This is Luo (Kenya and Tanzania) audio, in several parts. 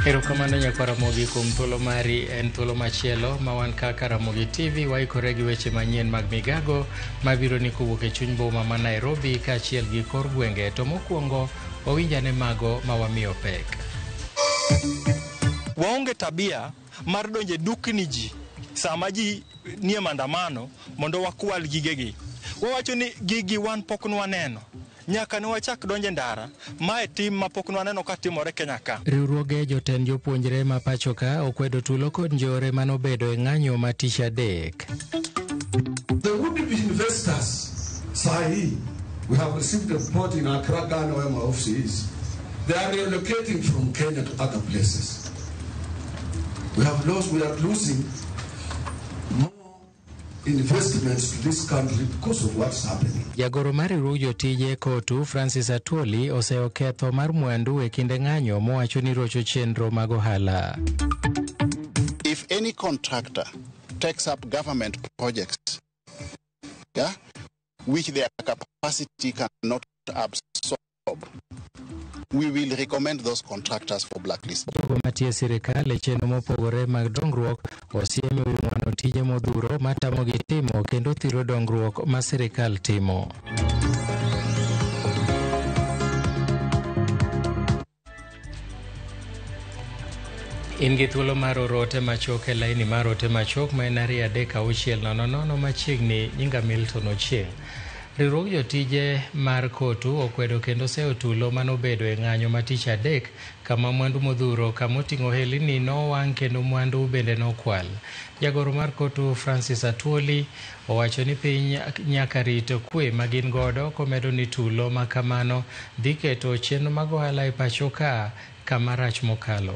Erokamano nyakwa Ramogi kuom thuolo mari. En thuolo machielo ma wan kaka Ramogi TV waikore gi weche manyien mag migago mabiro ni kowuok e chuny boma ma Nairobi kaachiel gi kor gwenge. To mokwongo wawinj ane mago ma wamiyo pek. Waonge tabia mar donjo e dukni ji sama ji nie maandamano mondo wakwal gigegi. Wawacho ni gigi wan pok nwaneno. Nyaka ne wachak donjo e ndara, mae tim ma pok nwaneno ka timore Kenya ka. Riwruoge jotend jopuonjre ma pacho ka okwedo tulo kod njore manobedo e ng'anyo ma tich adek. The would-be investors, sahi, we have received a report in Accra, Ghana, where my office is. They are relocating from Kenya to other places. We have lost, we are losing more investments to this country because of what's happening. Jagoro mar riwruog jotije Kotu Francis Atwoli oseyo ketho mar mwandu e kinde ng'anyo mowacho ni rocho chenro mag ohala. If any contractor takes up government projects, yeah, which their capacity cannot absorb, we will recommend those contractors for blacklist. Jogo matiyo e sirikal e chenro mopogore mag dongruok osiem e wi mwano tije modhuro matamogi timo kendo thiro dongruok ma sirikal timo. In gi thuolo mar oro ote machuok e laini mar ote machuok ma en 23600 machiegni. Nyinga Milton Ochieng'. Riwruog jotije mar Kotu okwedo kendo seyo tulo manobedo e ng'anyo ma tich adek kama mwandu modhuro kama oting'o ohelni nowang' kendo mwandu bende nokwal. Jagoro mar Kotu Francis Atwoli owacho ni piny nyaka rit kwe ma gin godo komedo ni tulo ma kamano dhi keto chenro mag ohala e pacho ka kama rach mokalo.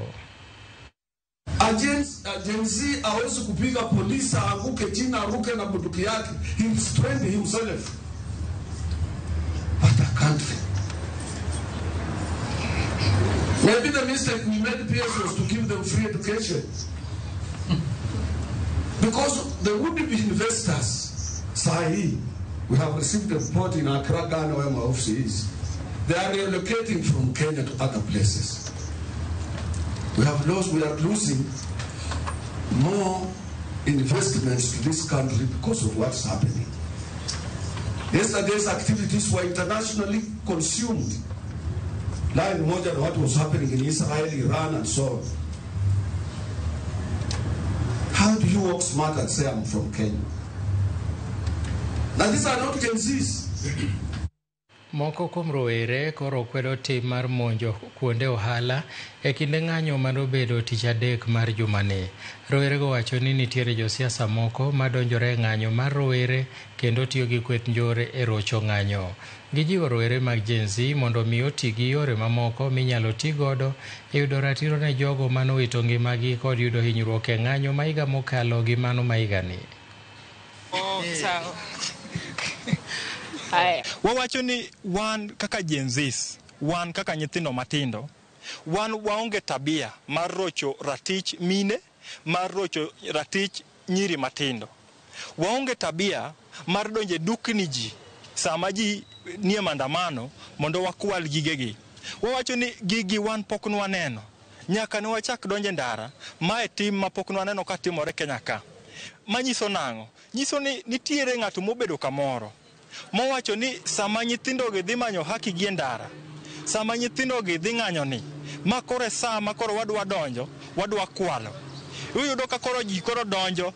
A Gen Z hawezi kupiga polisi aanguke chini aruke na bunduki yake. He restrained himself. But a country. Maybe the mistake we made, PS, was to give them free education. Because there would be investors. Sahi, we have received a report in Accra, Ghana, where my office is. They are relocating from Kenya to other places. We have lost, we are losing more investments to this country because of what's happening. Yesterday's activities were internationally consumed. Line moja na what was happening in Israel, Iran, and so on. How do you walk smart and say I'm from Kenya? Now these are not Gen Zs. Moko kuom rowere koro kwedo tim mar monjo kuonde ohala e kinde ng'anyo manobedo tich adek mar jumani. Rowerego wacho ni nitiere josiasa moko madonjore e ng'anyo mar rowere kendo tiyo gi kweth njore e rocho ng'anyo. Gijiwo rowere mag Gen Z mondo mi oti gi yore mamoko minyalo ti godo e yudo ratiro ne jogo manowito ngimagi kod yudo hinyruok e ng'anyo ma higa mokalo gi mano ma higani. Oh, sawa. Haya. Wawacho ni wan kaka Gen Zs, wan kaka nyithindo matindo, wan waonge tabia mar rocho ratich mine, mar rocho ratich nyiri matindo. Waonge tabia mar donjo e dukni ji sama ji nie maandamano mondo wakwal gigegi. Wawacho ni gigi wan pok nwaneno. Nyaka ne wachak donjo e ndara, mae tim ma pok nwaneno ka timore Kenya ka. Manyiso nang'o? Nyiso ni nitiere ng'ato mobedo kamoro mowacho ni sama nyithindogi dhi manyo haki gi e ndara, sama nyithindogi dhi ng'anyo ni, ma koro e sa ma koro wadwa donjo, wadwa kwalo. Iyudo ka koro ji koro donjo,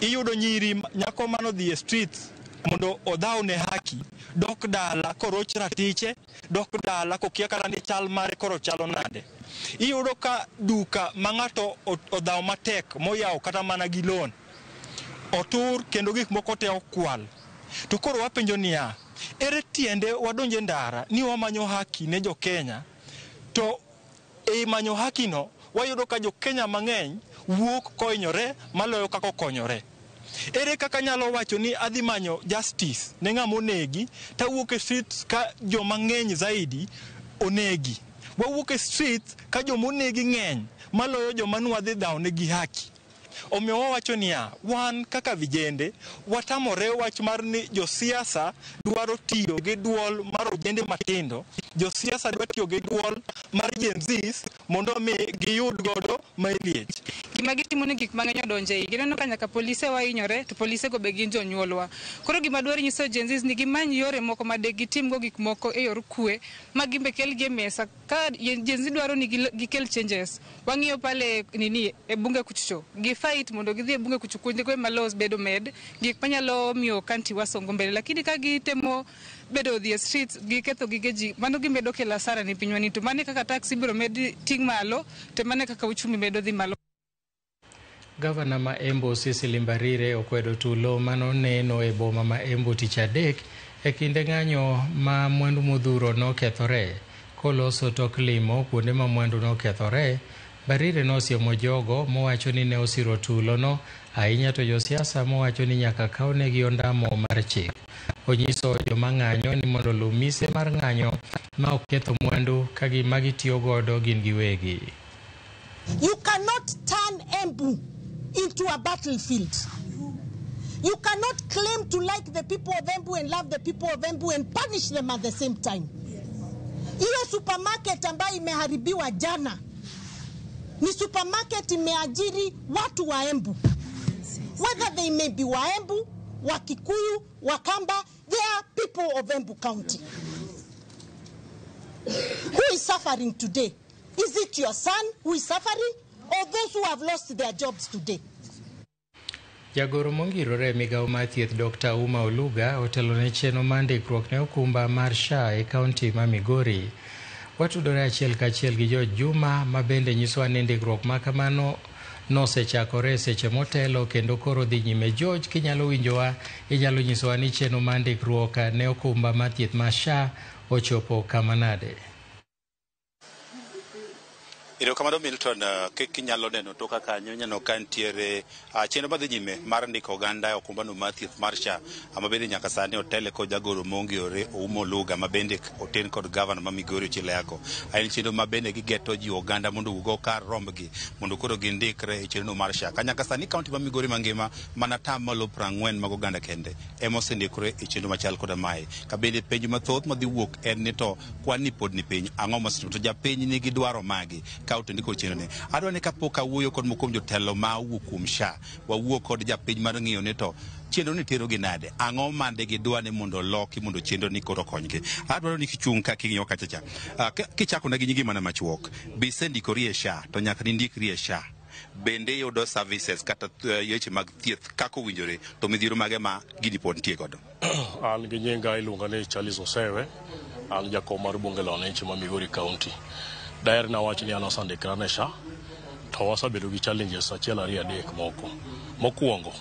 iyudo nyiri nyako manodhi e street mondo odhaw ne haki, dok dala koroch ratiche, dok dala kokia kata ni chal mare koro chalo nade. Iyudo ka duka ma ng'ato odhaw matek moyawo kata mana gi loan, otur kendo gik moko te okwal. To koro wapenjo niya, ere tiende wadonje ndara ni wamanyo haki ne jo-Kenya, to e manyo haki no wayudo ka jo-Kenya mang'eny wuok kohinyore maloyo kaka okonyore. Ere kaka anyalo wacho ni adhi manyo justice ne ng'ama onegi tawuok e streets ka joma ng'eny zaidi onegi. Wawuok e streets ka joma onegi ng'eny maloyo joma nwadhi dhawo negi haki. Omiyo wawacho niya, wan kaka vijende watamore wach mar ni josiasa dwaro tiyo gi duol mar ojende matindo, josiasa dwa tiyo gi duol mar Gen Zs mondo mi giyud godo mileage. Gima gitimo ni gik mang'eny odonjo e igi. Ineno ka nyaka polise wa hinyore to polise go be gin jonyuolwa. Koro gima dwaro nyiso Gen Zs ni gimany yore moko ma de gitimgo gik moko e yor kwe ma gimbe kelgi e mesa. Ka Gen Z dwaro ni gikel changes, wang'iyo pale nini e bunge kucho. Gi fight mondo gidhi e bunge kucho kuonde ma laws bedo med gik manyalo miyo county wasongo mbele. Lakini ka gitemo bedo dhi e streets giketho gige ji, mano gimedo kelo hasara ne pinywa ni. To mano e kaka tax ibiro med ting' malo, to mano e kaka uchumi medo dhi malo. Gavana ma Embu Cecily Mbarire okwedo tulo manoneno e boma ma Embu tich adek e kinde ng'anyo ma mwandu modhuro nokethore. Koloso tok limo kuonde ma mwandu nokethore, Mbarire nosiemo jogo mowacho ni ne osiro tulono, ahinya to josiasa mowacho ni nyaka kawnegi ondamo mar chik. Onyiso joma ng'anyo ni mondo oluw mise mar ng'anyo ma ok ketho mwandu ka gima gitiyo godo gin giwegi. You cannot turn Embu into a battlefield. You cannot claim to like the people of Embu and love the people of Embu and punish them at the same time. Hiyo supermarket ambayo imeharibiwa jana ni supermarket imeajiri watu wa Embu. Whether they may be wa Embu, wa Kikuyu, wa Kamba, they are people of Embu County. Who is suffering today? Is it your son who is suffering, or those who have lost their jobs today? Jagoro mongirore e migawo mar thieth Dr. Uma Oluga otelo ne chenro mar ndikruok ne okumba mar SHA e kaunti ma Migori. Watudore achiel kachiel gi George Juma ma bende nyisowa ni ndikruok ma kamano nosechakore e seche motelo kendo koro dhi nyime. George, kinyalo winjowa, inyalo nyisowa ni chenro mar ndikruok ne okumba mar thieth mar SHA ochopo kama nade? Erokamano Milton, kinyalo neno toka kanyo ineno ka nitiere chenro madhi nyime mar ndiko oganda e okumbano mar thieth mar SHA ma bende nyaka sani otele kod jagoro mongirore Ouma Oluga ma bende oten kod gavana ma Migori Ochilo Ayacko. En chenro ma bende gigeto jiwo oganda mondo owuog kar rombgi mondo koro gindikre e chenro mar SHA. Ka nyaka sani kaunti ma Migori mangima mana 40% mag oganda kende ema osendikore e chenro machal koda mae. Ka bende penjo mathoth madhi wuok en ni to kwan ni pod ni piny, ang'o mosetimo to japiny nigi dwaro magi ka otendiko chenro ni. Adwa ni kapok awuoyo kod moko kuom jotelo ma owuok kuom SHA, wawuo kod japiny mar ng'iyo ni to chenro ni tero gi nade, ang'o mande gidwa ni mondo oloki mondo chenro ni koro okonygi. Adwaro ni kichung' ka king'iyo kacha cha, kichako na gi nyingi mana machuok, be isendikori e SHA to nyaka nindikri e SHA. Bende iyudo services kata weche mag thieth kaka owinjore to midhiero mage ma gini pod nitie godo? An gi nyinga iluonga ni Charles Osewe, an jakom mar bunge la wananchi ma Migori County. Daher nawach ni an asendikra ne SHA to wasebedo gi challenges achiel ariyo adek moko. Mokwongo,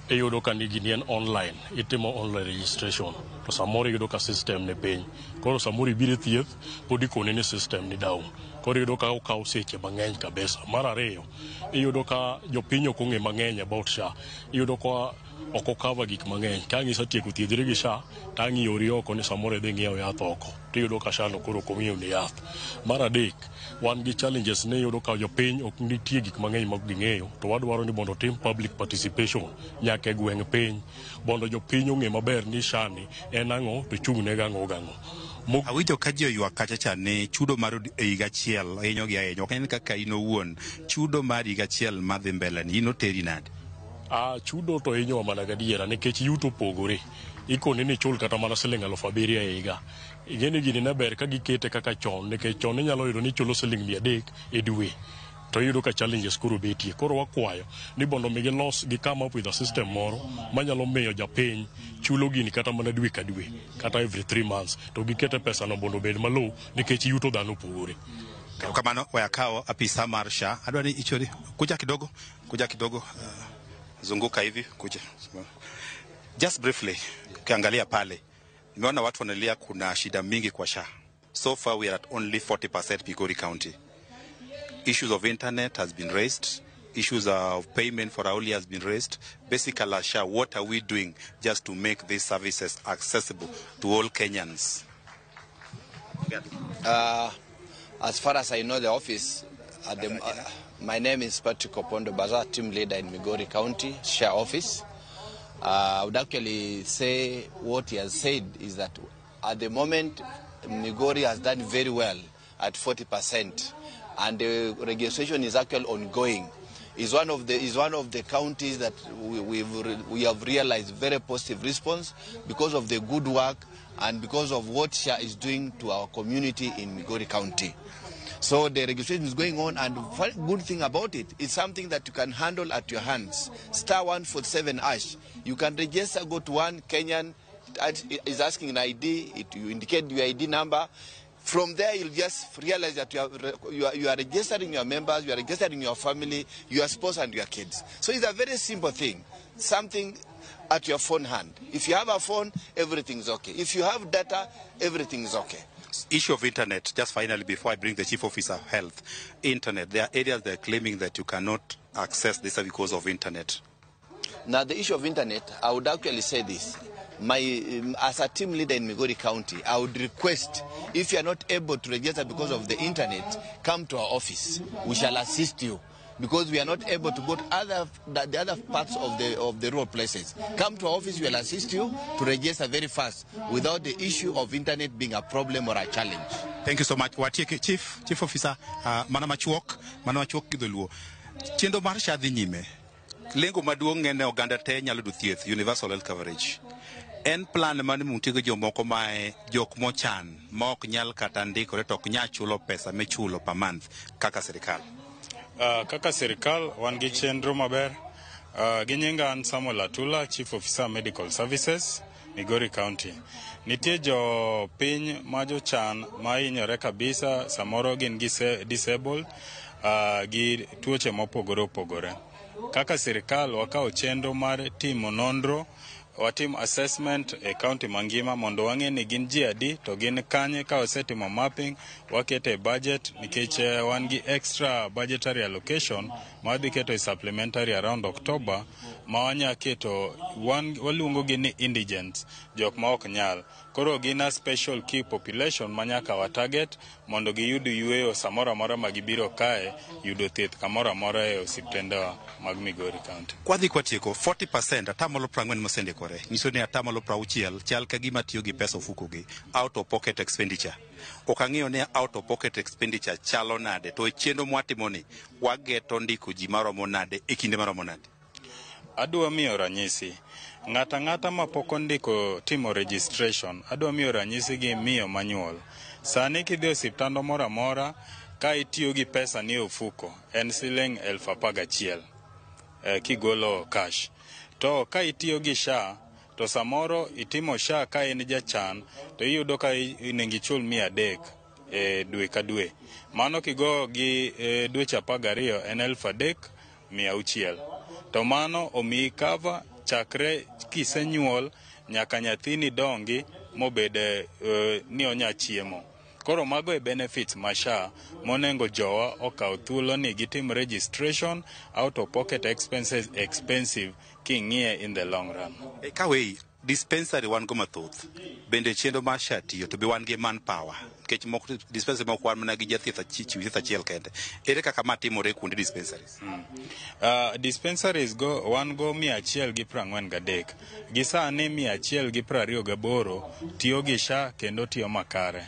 iyudo ka ni gini en online, itimo online registration to samoro iyudo ka system ni piny. Koro samoro ibiro e thieth pod ikoni ni system ni down. Koro iyudo ka okawo seche mang'eny kabisa. Mar ariyo, iyudo ka jopiny ok ong'e mang'eny about SHA. Iyudo ka ok okava gik mang'eny. Ka ang' isetieko thiedhri gi SHA, to ang' iori oko ni samoro idhi ng'iew yath oko. Tiyudo ka SHA no koro ok ong'iewni yath. Mar adek, wan gi challenges ni iyudo ka jopiny ok nitie gik mang'eny ma ok ging'eyo, to wadwaro ni mondo otim public participation nyaka e gweng' piny, mondo jopiny ong'e maber ni SHA ni en ang'o to chung' ne gang'o gang'o. Awinjo ka ji oywak kacha cha ni chudo mar higa achiel hinyogi ahinya. Ok en kaka in owuon, chudo mar higa achiel madhi mbele ni in oteri nade? Chudo to hinyowa mana gadiera nikech yuto opogore. Ikoni ni ichul kata mana siling 7,000 e higa. Ing'e ni gini ne ber ka gikete kaka chon, nikech chon inyalo yudo ni ichulo siling 300 e dwe. To iyudo ka challenges koro betie. Koro wakwayo ni mondo mi gilos gi come up with a system moro manyalo miyo japiny chulo gini kata mana dwe ka dwe, kata every 3 months, to gikete pesa no mondo obed malo nikech yuto dhano opogore. Kamano we akawo apisa mar SHA. Adwa ni ichori kuja kidogo, kuja kidogo, zunguka hivi, kuja. Just briefly, Ukiangalia pale, nimeona watu wanalia kuna shida mingi kwa SHA. So far we are at only 40% Migori County. Issues of internet has been raised. Issues of payment for Auli has been raised. Basically, as SHA, what are we doing just to make these services accessible to all Kenyans? As far as I know, the office, my name is Patrick Opondo Baza, team leader in Migori County, SHA office. I would actually say what he has said is that at the moment, Migori has done very well at 40%, and the registration is actually ongoing. Is one of the counties that we have realized very positive response because of the good work and because of what SHA is doing to our community in Migori County. So the registration is going on, and the good thing about it is something that you can handle at your hands. *147#. You can register, go to one Kenyan, is asking an ID, you indicate your ID number. From there, you'll just realize that you are registering your members, you are registering your family, your spouse, and your kids. So it's a very simple thing, something at your phone hand. If you have a phone, everything's okay. If you have data, everything's okay. Issue of internet, just finally before I bring the Chief Officer of Health, internet, there are areas that are claiming that you cannot access this because of internet. Now, the issue of internet, I would actually say this. As a team leader in Migori County, I would request, if you are not able to register because of the internet, come to our office. We shall assist you, because we are not able to go to the other parts of the rural places. Come to our office, we will assist you to register very fast without the issue of internet being a problem or a challenge. Thank you so much. Watieke, Chief Officer, mana machuok gi dholuo. Chenro mar SHA dhi nyime. Lengo maduong' en oganda te nyalo yudo thieth, universal health coverage. En plan mane mutigo jomoko mae jok mochan ma ok nyal kata ndikore to ok nyal chulo pesa michulo per month kaka sirikal? Kaka sirikal wan gi chenro maber. Gi nyinga an Samuel Atula, Chief Officer Medical Services, Migori County. Nitie jo piny ma jochan ma hinyore kabisa, samoro gin gi disabled, gi tuoche mopogore opogore. Kaka sirikal wakawo chenro mar timo nonro, watim assessment e county mangima mondo wang'e ni gin ji adi to gin kanye. Ka wasetimo mapping, waketo e budget nikech wan gi extra budgetary allocation ma wadhi keto e supplementary around October, ma wanya keto waluongo gi ni indigents, jok ma ok nyal. Koro gin a special key population ma nyaka wa target mondo giyud yueyo samoro amora ma gibiro kae yudo thieth kamoro amora e osiptendewa mag Migori County. Kwadhi kwatieko, 40% 40 mosendikore nyiso ni 60% chal ka gima tiyo gi pesa ofukogi, out of pocket expenditure. Ok ang'eyo ni out of pocket expenditure chalo nade, to e chenro mwatimo ni wageto ndiko ji maromo nade e kinde maromo nade? Adwa miyo ranyisi. Ng'ata ang'ata mapok ondiko timo registration, adwa miyo ranyisi gi miyo manyuol. Sani kidhi e osiptand moro amora, ka itiyo gi pesa ni e ofuko, en siling 11,000 kigolo cash. To ka itiyo gi SHA, to samoro itimo SHA ka in jachan, to iyudo ka onego ichul 300 e dwe ka dwe. Mano kigo gi dweche 12 en 3,600. To mano omiyi cover chakre kisenyuol nyaka nyathini dongi mobed ni onya chiemo. Koro mago e benefits ma SHA monengo jowa okaw thuolo ni gitim registration. Out of pocket expenses expensive king'iye in the long run. E kawei dispensary wan go mathoth, bende chenro mar SHA tiyo to be wan gi manpower, nikech moko dispensary moko wan mana gi jathieth chiw thieth achiel kende. Ere kaka ma timore kuonde dispensaries? Dispensaries go wan go 143. Gi sani 128 tiyo gi SHA kendo tiyo makare.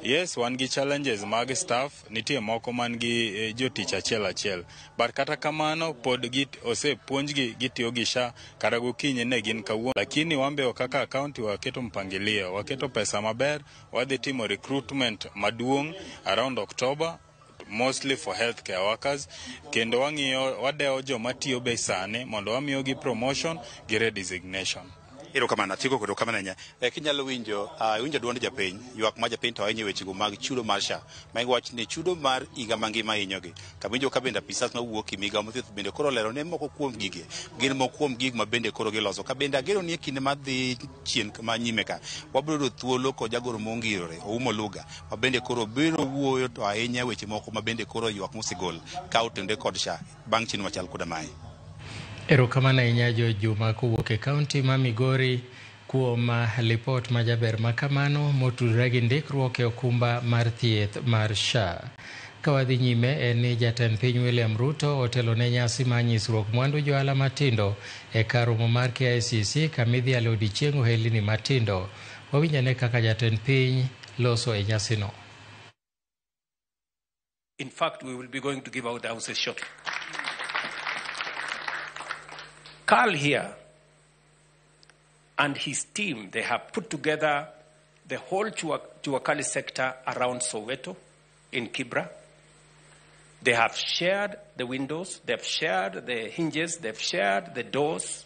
Yes, wan gi challenges mag staff, nitie moko man gi jotich achiel achiel. But kata kamano pod osepuonjgi gitiyo gi SHA kata gokinyi ne gin kawuono. Lakini wan be kaka county waketo mpangilio, waketo pesa maber, wadhi timo recruitment maduong' around October, mostly for healthcare workers, kendo wang'iyo wadewo joma tiyo be sani mondo wamiyogi promotion gi redesignation. Erokamano, atieko kod erokamano ahinya. Kinyalo winjo winjo duond japiny, ywak mar japiny to ahinya e wechego mag chudo mar SHA. Ma iwach ni chudo mar higa mangima hinyogi. Kama ka bende apisas mawuok e migao mar thieth bende koro olero ne moko kuom gige. Gin moko kuom gik ma bende koro giloso. Ka bende ageno ni e kinde madhi chien ma nyime ka, wabiro yudo thuolo kod jagoro mongirore, Oumo Luga, ma bende koro biro wuoyo to ahinya weche moko ma bende koro ywak mosegol ka otenore kod SHA bang' chenro machal koda mae. Erokamano ahinya Jo Juma kowuok e kaunti ma Migori kuom lipot majaber makamano motudore gi ndikruok e okumba mar thieth mar SHA. Ka wadhi nyime en ni jatend piny William Ruto otelo ne nyasi mar nyisruok mwandu johala matindo e kar romo mar KICC kamidhiale odiochieng ohelni matindo. Wawinj ane kaka jatend piny loso e nyasino. In fact, we will be going to give out the houses shortly. Carl here and his team, they have put together the whole Juakali sector around Soweto in Kibra. They have shared the windows, they've shared the hinges, they've shared the doors,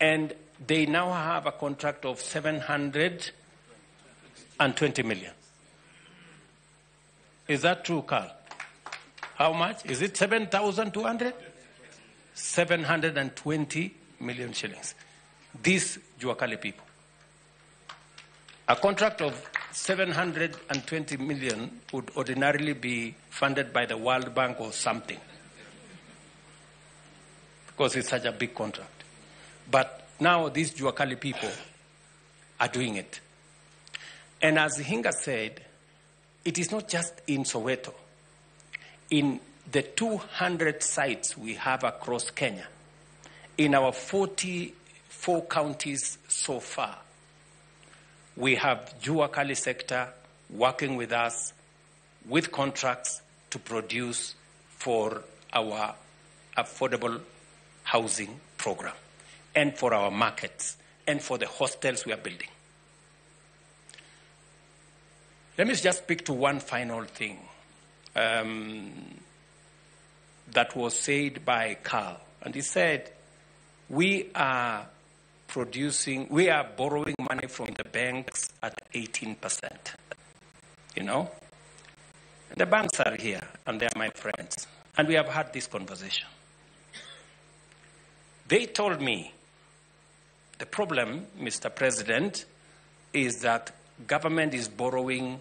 and they now have a contract of 720 million. Is that true, Carl? How much? Is it 7,200? 720 million shillings. These Juakali people. A contract of 720 million would ordinarily be funded by the World Bank or something, because it's such a big contract. But now these Juakali people are doing it. And as Hinga said, it is not just in Soweto. In the 200 sites we have across Kenya, in our 44 counties so far, we have Juakali sector working with us with contracts to produce for our affordable housing program and for our markets and for the hostels we are building. Let me just speak to one final thing that was said by Carl. And he said, we are borrowing money from the banks at 18%. You know? The banks are here, and they are my friends. And we have had this conversation. They told me, the problem, Mr. President, is that government is borrowing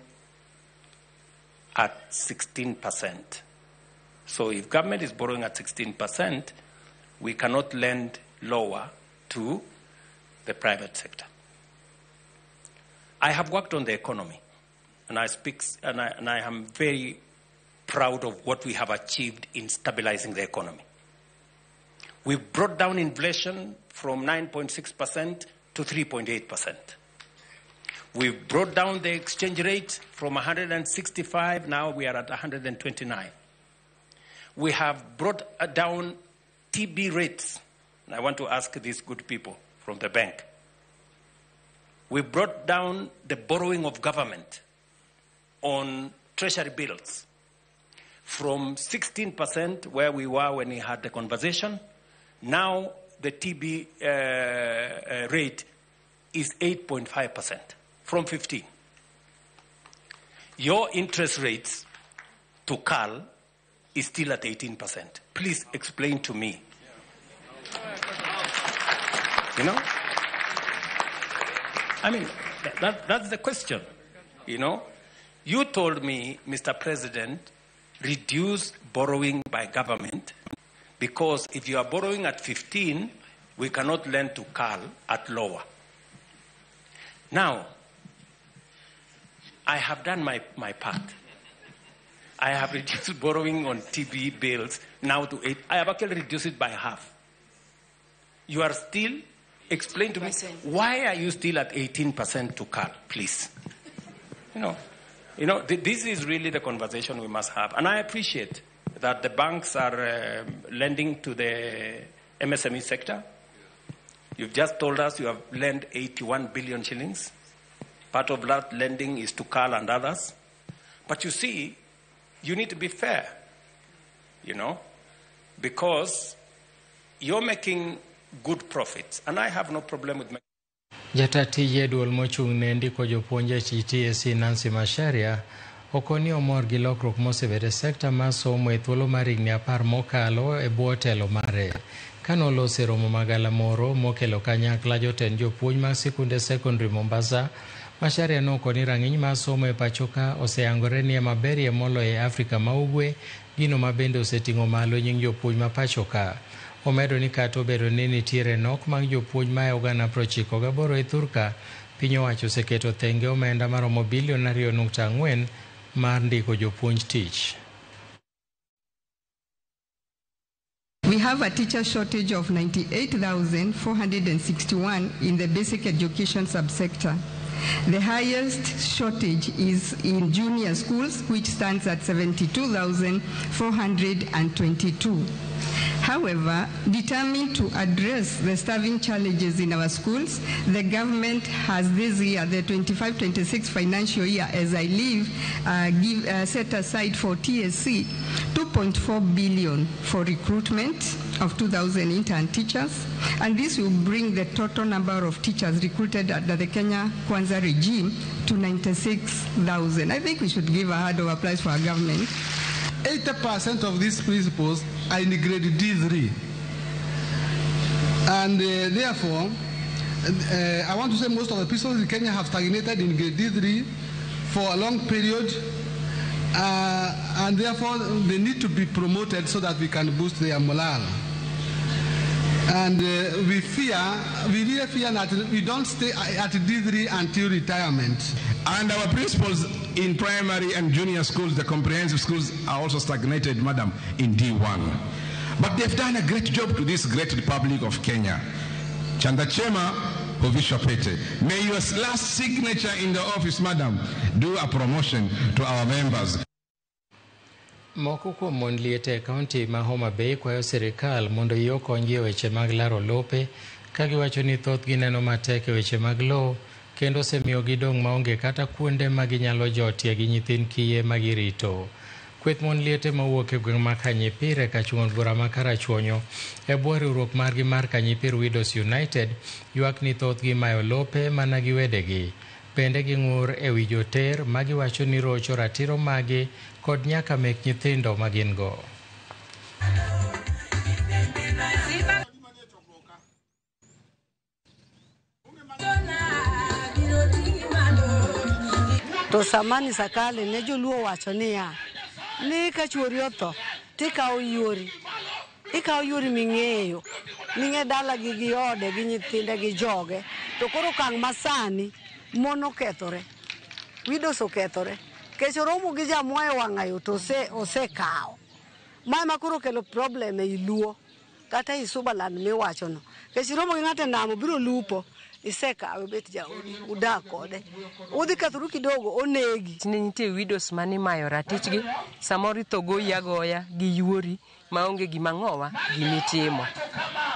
at 16%. So if government is borrowing at 16%, we cannot lend lower to the private sector. I have worked on the economy, and I am very proud of what we have achieved in stabilizing the economy. We've brought down inflation from 9.6% to 3.8%. We've brought down the exchange rate from 165, now we are at 129. We have brought down TB rates. And I want to ask these good people from the bank. We brought down the borrowing of government on treasury bills from 16% where we were when we had the conversation. Now the TB rate is 8.5% from 15. Your interest rates to Carl is still at 18%. Please explain to me. You know? I mean, that's the question, you know? You told me, Mr. President, reduce borrowing by government, because if you are borrowing at 15, we cannot lend to Carl at lower. Now, I have done my part. I have reduced borrowing on TB bills now to 8. I have actually reduced it by half. You are still, explain to me, why are you still at 18% to Carl, please? You know, this is really the conversation we must have. And I appreciate that the banks are lending to the MSME sector. You've just told us you have lent 81 billion shillings. Part of that lending is to Carl and others. But you see, you need to be fair, you know, because you're making good profits. And I have no problem with making Jata tije duol mochung' ne ndiko jopuonj e TSC Nancy Macharia okoni omor gi lokruok mosebet e sekta mar somo e thuolo mar higni 10 mokalo e bwo telo mare. Kano lose romo magalamoro mokelo kanyakla jotend jopuonj mag sikunde sekondari Mombasa, Macharia nokoni rang'iny mar somo e pachoka oseyangore ni ema berie moloyo e Afrika ma Ugwe, gino ma bende oseting'o malo nying jopuonj ma pachoka. Omedo ni kata obedo ni nitiere nok mag jopuonj ma ogana 98 e thurka, piny owacho oseketo thenge omenda maromo bilion 2.4 mar ndiko jopuonj tich. We have a teacher shortage of 98,461 in the basic education subsector. The highest shortage is in junior schools, which stands at 72,422. However, determined to address the staffing challenges in our schools, the government has this year, the 25-26 financial year, as I leave, set aside for TSC 2.4 billion for recruitment of 2,000 intern teachers, and this will bring the total number of teachers recruited under the Kenya Kwanza regime to 96,000. I think we should give a hand of applause for our government. 80% of these principals are in grade D3. And therefore, I want to say most of the principals in Kenya have stagnated in grade D3 for a long period, and therefore they need to be promoted so that we can boost their morale. And we really fear that we don't stay at D3 until retirement. And our principals in primary and junior schools, the comprehensive schools, are also stagnated, madam, in D1. But they've done a great job to this great Republic of Kenya. Chanda Chema, Hovisha Pete. May your last signature in the office, madam, do a promotion to our members. Moko kuom mond liete e kaunti ma Homa Bay kwayo sirikal mondo yie okonygi e weche mag laro lope, ka giwacho ni thothgi neno matek e weche mag lowo kendo osemiyo gidong' maonge kata kuonde ma ginyalo jotie gi nyithind kiye ma girito. Kweth mon liete mawuok e gweng' ma Kanyipir e kachung' od bura ma Karachuonyo e bwo riwruok margi mar Kanyipir Widows United ywak ni thothgi mayo lope mana gi wedegi. Bende ging'ur e wi joter ma giwacho ni rocho ratiro magi kod nyaka mek nyithindo ma gin go. To samani sakale ne joluo wacho niya, ni ka chuori otho tikawo yuori, ikawo yuori ming'eyo, ming'e dalagi gi ode gi nyithinde gi joge. To koro okang' masani mon okethore, widows okethore, kech oromo gi jamwa e wang'ayo to osekawo. Ma ema koro okelo problem ei Luo kata ei Subaland miwachono. Kech iromo gi ng'ato e nam obiro lupo, isekawe bet jaodi, udak kode. Udhi kethoru kidogo onegi. Ne nitie widows mane imayo ratichgi, samoro itho goyi agoya gi yuori maonge gima ng'owa gimitimo.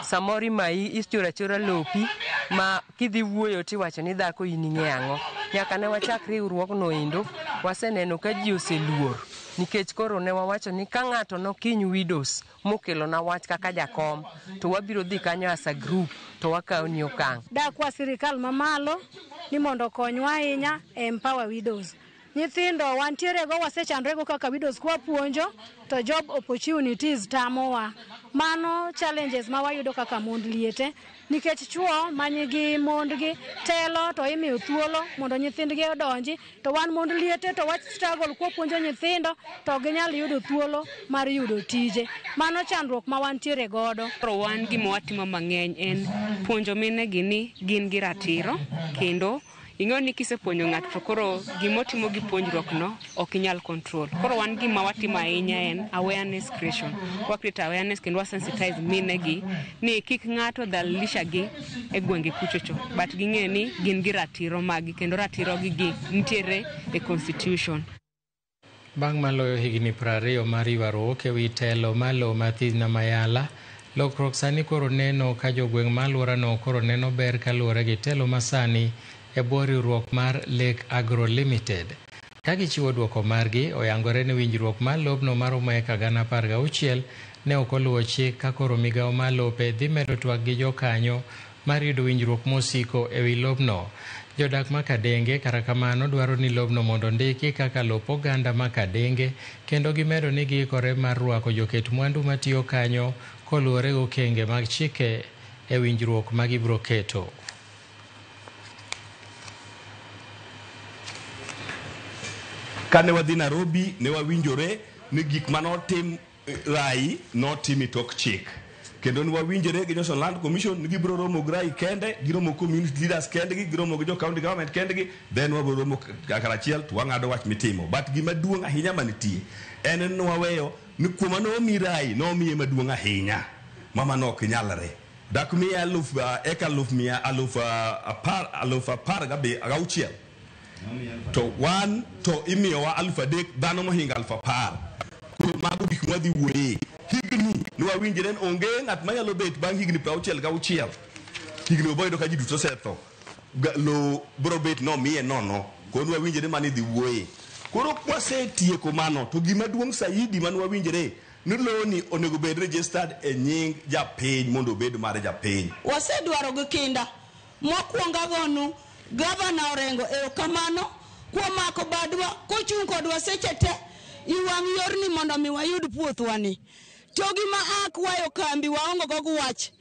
Samoro imayi ichoro achora lopi ma kidhi wuoyo tiwacho ni dhako in ing'e ang'o. Nyaka ne wachak riwruogno endo, waseneno ka ji oseluor. Nikech koro ne wawacho ni ka ng'ato nokiny widows mokelona wach kaka jakom, to wabiro dhi kanyo as a group to wakawo ni okang'. Dakwa sirikal mamalo ni mondo okonywa ahinya e empower widows. Nyithindo wantiere go wasechandre go kaka widows kwa puonjo to job opportunities tamowa. Mano challenges ma wayudo kaka mond liete nikech chuo manigi mondgi telo to imiyo thuolo mondo nyithindgi odonji, to wan mond liete to wa struggle kwa puonjo nyithindo to ginyal yudo thuolo mar yudo tije. Mano chandruok ma wantiere godo. Koro wan gima watimo mang'eny en puonjo minegi ni gin gi ratiro, kendo ing'eyo ni kisepuonjo ng'ato to koro gimotimo gi puonjruok no ok inyal control. Koro wan gima watimo ahinya en awareness creation. Wa create awareness kendo wa sensitize minegi ni kik ng'ato dhalilisha gi e gwenge kuchocho, but ging'e ni gin gi ratiro magi kendo ratiro gi gi nitiere e constitution. Bang' maloyo higni 20 mar ywaruok e wi telo mar lowo ma Thidhna Mayala, lokruok sani koro neno ka jogweng' ma alworano koro neno ber kaluwore gi telo masani e bwo riwruok mar Lake Agro Limited. Ka gichiwo duoko margi, oyangore ni winjruok mar lobno maromo eka 16,000 ne ok oluwo chik ka koro migawo mar lope dhi medo twak gi jokanyo mar yudo winjruok mosiko e wi lobno. Jodak ma Kadenge kata kamano dwaro ni lobno mondo ondiki kaka lop oganda ma Kadenge kendo gimedo ni giikore mar rwako joket mwandu matiyo kanyo koluwore gi okenge mag chike e winjruok ma gibiro keto. Kane wadhi Nairobi ne wawinjore ni gik manotim Rai notim e tok chik. Kendo ne wawinjore gi National Land Commission ni gibiro romo gi Rai kende, giromo community leaders kendgi, giromo gi jo county government kendgi, then wabiro romo karachiel to wang'ado wach mitimo. But gima duong' ahinya manitie en ni waweyo ni kuoma nomi Rai nomiye maduong' ahinya mama nok nyalre. Dak miye aluf eka aluf mia aluf apar aluf apar gauchiel. To wan to imiyowa 3,000 dhano mohingo 10,000. Koro mago gik mwadhi wuoye. Higni ne wawinjre ni onge ng'at manyalo bet bang' higni 66. Higni bo yudo ka ji duto osetho. Lowo biro bet nomiye nono. Koro ne wawinjre mano idhi wuoye. Koro kwasetieko mano to gima duong' saidi mane wawinjre ni lowoni onego bed registered e nying japiny mondo obed mar japiny. Wasedwaro gi kinda. Mokwongo agonu Gavana Orengo erokamano kuom mako badwa kochung' kodwa seche te i wang' yorni mondo mi wayud puothwani. To gima akwayo kambi waongo go gi wach.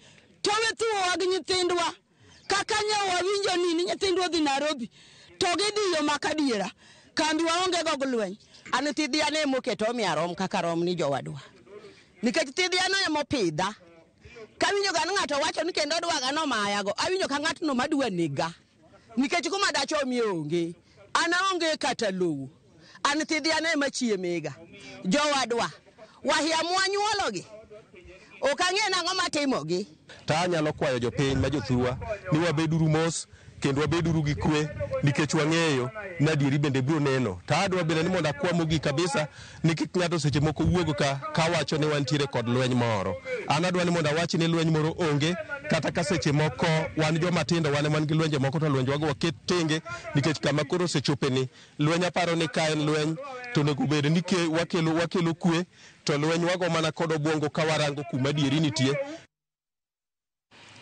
To we thuowa gi nyithindwa. Kaka nyo wawinjo ni nyithindwa odhi Nairobi to gidhi yo makadiera. Kambi waonge go gi lweny. An thidhiane emoketo omiyo arom kaka rom ni jowadwa. Nikech thidhiano emopidha. Kawinjo ga ni ng'ato wacho ni kendo odwaga nomayago, awinjo ka ng'atno madwa nega. Nikech kuma dachomie onge. An aonge kata lowo. An thidhiane ema chiemega. Jowadwa, wahia mwanyuologi. Ok ang'e nang'o matimogi. Ta anyalo kwayo jopiny ma jothurwa ni wabeduru mos kendo wabeduru gi kwe nikech wang'eyo ni adieri bende biro neno. Ta adwa bende ni mondo akwa mogik kabisa ni kik ng'ato seche moko wuog ka kawacho ni wantiere kod lweny moro. An adwa ni mondo awach ni lweny moro onge kata ka seche moko wan joma tindo wan ema wan gi lwenje moko to lwenjwago waket tenge nikech kama koro osechope ni lweny aparo ni ka en lweny to onego bed ni wakelo kwe to lweny wago mana kod obwongo ka warango kuma adieri nitie.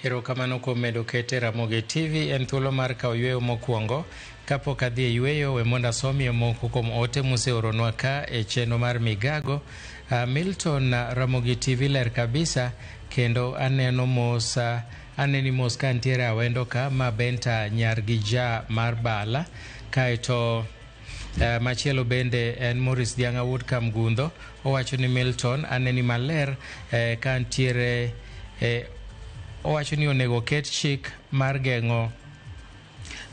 Erokamano kuom medo kete Ramogi TV en thuolo mar kawo yweyo mokwongo. Kapok adhi e yweyo, we mondo asomie moko kuom ote museoronwa ka e chenro mar Migago. Milton Ramogi TV ler kabisa kendo aneno mos aneni mos ka ntiere awendo ka ma Benta nyar gi ja mar Bala. Kaeto machielo bende en Maurice Dianga wuod Kamgundho owacho ni Milton aneni maler ka ntiere owacho ni onego ket chik mar geng'o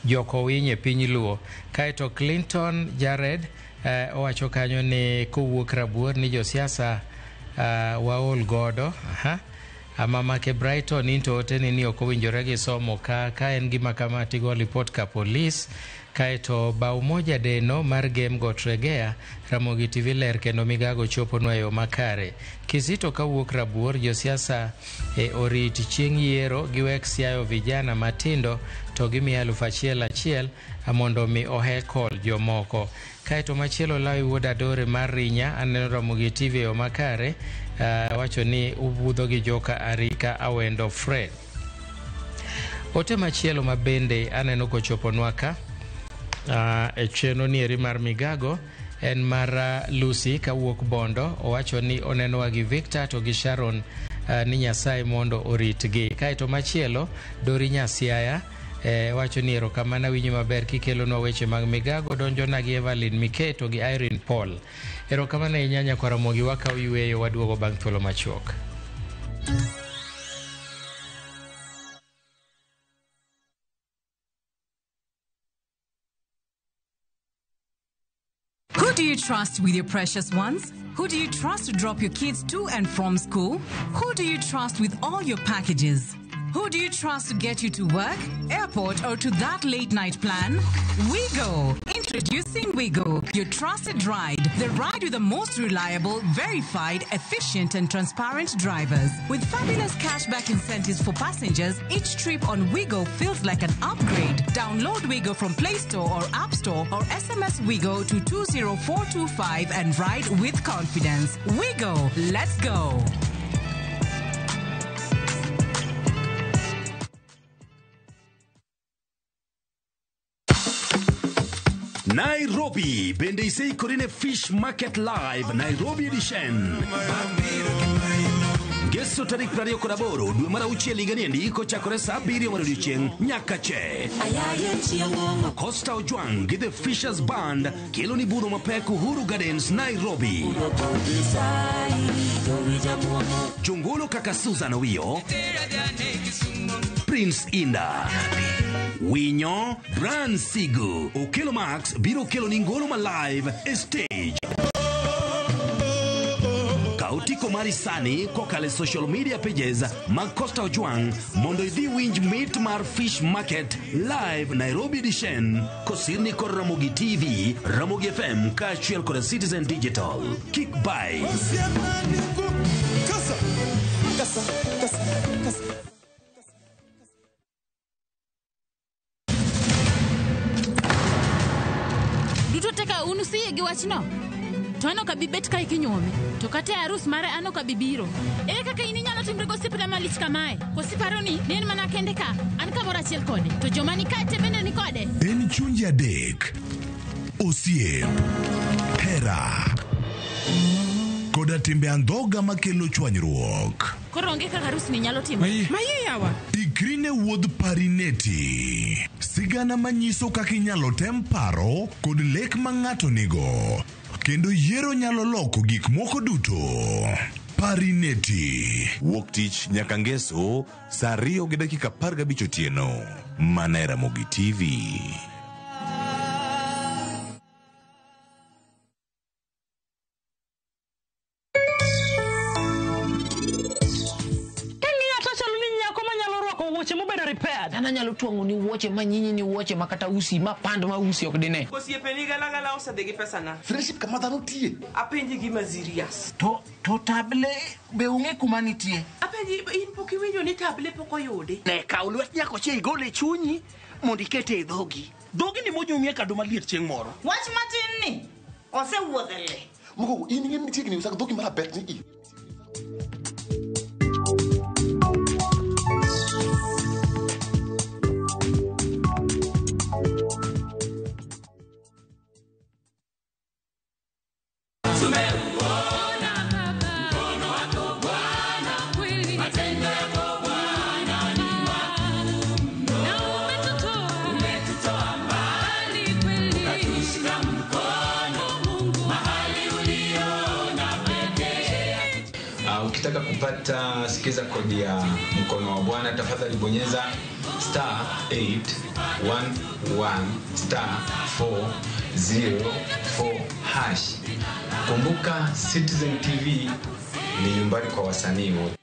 joko winy e piny Luo. Kaeto Clinton Jared owacho kanyo ni kowuok Rabuor ni josiasa waol godo. Mamake Brighton into oteni ni ok owinjore gi somo ka en gima kama tigo lipot ka polis. Kaeto bao moja deno mar game got Regea Ramogi TV ler kendo Migago choponwa e yo makare. Kizito kawuok Rabuor josiasa orit chieng' yiero giwek siayo vijana matindo to gimiyo 1,000 mondo mi ohekol jomoko. Kaeto machielo Lawi wuod Adore mar Rinya aneno Ramogi TV e yo makare wacho ni ubudho gi joka Arika Awendo Fred. Ote machielo ma bende aneno kochoponwa ka e chenro nieri mar Migago en mar Lucy kawuok Bondo owacho ni onenowa gi Victor to gi Sharon ni Nyasaye mondo oritgi. Kaeto machielo Dori Nyasiaya wacho ni erokamano awinjo maber kikelonwa weche mag Migago donjona gi Evelyn Miketo gi Irene Paul. Erokamano ahinya nyakwar Ramogi wakawo yweyo waduogo bang' thuolo machuok. Who do you trust with your precious ones? Who do you trust to drop your kids to and from school? Who do you trust with all your packages? Who do you trust to get you to work, airport, or to that late night plan? WeGo! Introducing WeGo, your trusted ride. The ride with the most reliable, verified, efficient, and transparent drivers. With fabulous cashback incentives for passengers, each trip on WeGo feels like an upgrade. Download WeGo from Play Store or App Store or SMS WeGo to 20425 and ride with confidence. WeGo, let's go! Nairobi bende iseikori ne Fish Market Live Nairobi Edition. Ngeso tarik 28 dwe mar auchiel higani endi kochakore saa 7 mar odiechieng' nyaka che. Costa Ojwang' gi The Fishers Band kelo ni budho mapek Uhuru Gardens, Nairobi. Jongolo kaka Susan Owiyo, Prince Inda, Winyo, Bran Sigu, Okelo Max biro kelo ni ngolo ma live e stage. Kaw otiko mari sani kokalo e social media pages mag Costa Ojwang' mondo idhi winj mit mar Fish Market Live Nairobi Edition kosirni kod Ramogi TV, Ramogi FM kaachiel kod Citizen Digital. Kik bai. Duto te ka un usiyie gi wachno? To an ok abi bet kae kinyuome. To kata e arus mare an ok abi biro. Ere kaka in inyalo timri gosiepna malich kamae? Koso iparo ni en mana kende ka? An kamoro achiel kode. To joma ni kae te bende ni kode? En chunje adek, osiep, hera, koda timbe andhoga makelo chwanyruok. Koro onge kaka arusni nyalo timore. Maye yawa. Ikri ne wuodh Parineti. Sigana manyiso kaka inyalo tem paro kod lek ma ng'ato nigo. Kendo yiero nyalo loko gik moko duto. Parineti. Wuok tich nyaka ngeso saa 2:15 otieno. Mana e Ramogi TV. Kang'iyo to chalo ni nyako manyalo rwako wuoche mobedo repaired. An anyalo twang'o ni wuoche ma nyinyi ni wuoche ma kata usi ma pand ma usi ok dine. Osiepeni galagala osedhi gi pesana. Friendship kama dhano tie. Apenji gima serious. To table be ung'e kuma nitie. Apenji in pok iwinjo ni table pok oyudi. Ne kaw lwet nyako che igole e chunyi mondo ikete e dhogi. Dhogi ni monyumie kado maliet chieng' moro. Wach matin ni osewuodhe le. Mogo in ing'e ni chiegni usak dhogi marabet ni i. Ukitaka kupata sikiza kodi ya mkono wa Bwana tafadhali bonyeza star 811 star 404 hash. Kumbuka Citizen TV ni nyumbani kwa wasanii wote.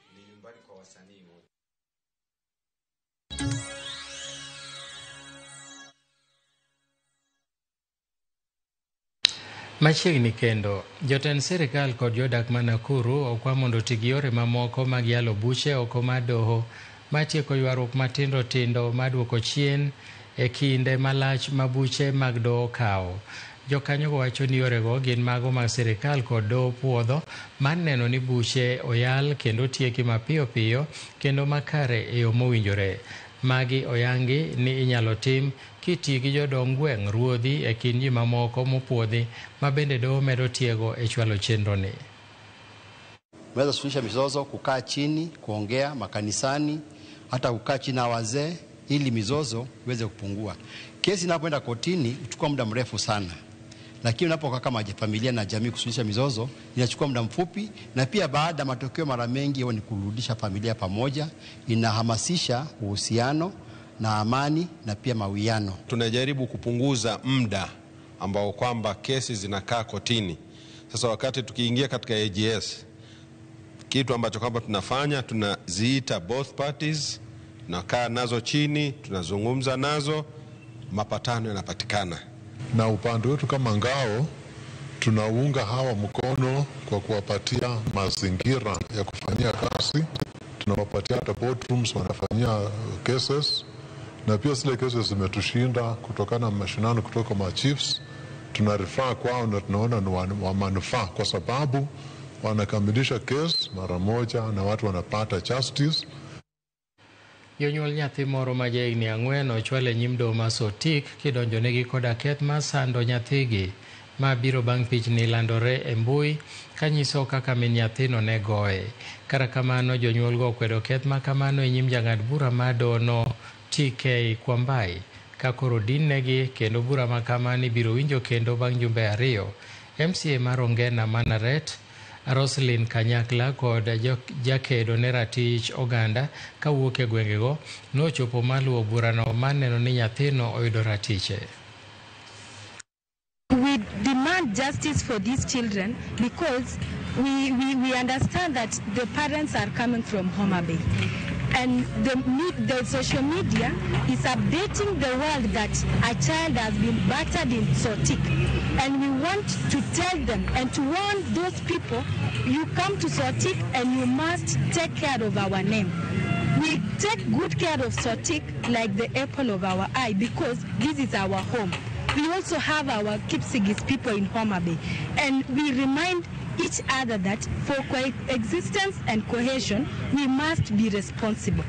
Machiegni kendo, jotend sirikal kod jodak ma Nakuru okwa mondo oti gi yore mamoko mag yalo buche oko mar doho matieko ywaruok matindo tindo maduoko chien e kinde malach ma buche mag doho kawo. Jokanyogo wacho ni yorego gin mago mag sirikal kod doho puodho mar neno ni buche oyal kendo tieki mapiyo piyo kendo makare e yo mowinjore. Magi oyangi ni inyalo tim kitiyo gi jodong gweng' ruodhi e kind ji mamoko mopuodhi ma bende doho medo tiego e chwalo chenro ni. Tunaweza suluhisha mizozo kukaa chini, kuongea makanisani, hata kukaa chini na wazee ili mizozo iweze kupungua. Kesi inapoenda kotini huchukua muda mrefu sana. Lakini unapokaa kama familia na jamii kusuluhisha mizozo inachukua muda mfupi, na pia baada matokeo mara mengi huwa ni kurudisha familia pamoja, inahamasisha uhusiano na amani na pia mawiano. Tunajaribu kupunguza muda ambao kwamba kesi zinakaa kotini. Sasa wakati tukiingia katika AGS, kitu ambacho kwamba tunafanya, tunaziita both parties, tunakaa nazo chini, tunazungumza nazo, mapatano yanapatikana. Na upande wetu kama ngao tunaunga hawa mkono kwa kuwapatia mazingira ya kufanyia kazi, tunawapatia hata boardrooms wanafanyia cases, na pia zile cases zimetushinda kutokana na mashinano kutoka ma chiefs, tunarifaa kwao na tunaona ni wa manufaa kwa sababu wanakamilisha case mara moja na watu wanapata justice. Jonyuol nyathi moro ma jahigni 4 ochwal e nyim doho ma Sotik kidonjonegi koda keth mar sando nyathigi ma biro bang' pichni landore e mbui kanyiso kaka min nyathino ne goye. Kata kamano jonyuolgo okwedo keth ma kamano e nyim jang'ad bura mar dohono TK Kwambai ka koro dinnegi kendo bura ma kamano ibiro winjo kendo bang' jumbe 2. MCA mar Ongena Manaret Roslyn Kanyakla kod jakedo ne ratich oganda kawuok e gwengego nochopo maluwo burano maneno ni nyathino oyudo ratiche. We demand justice for these children because we understand that the parents are coming from Homa Bay. And the social media is updating the world that a child has been battered in Sotik. And we want to tell them and to warn those people, you come to Sotik and you must take care of our name. We take good care of Sotik like the apple of our eye because this is our home. We also have our Kipsigis people in Homa Bay. And we remind each other that for coexistence and cohesion, we must be responsible.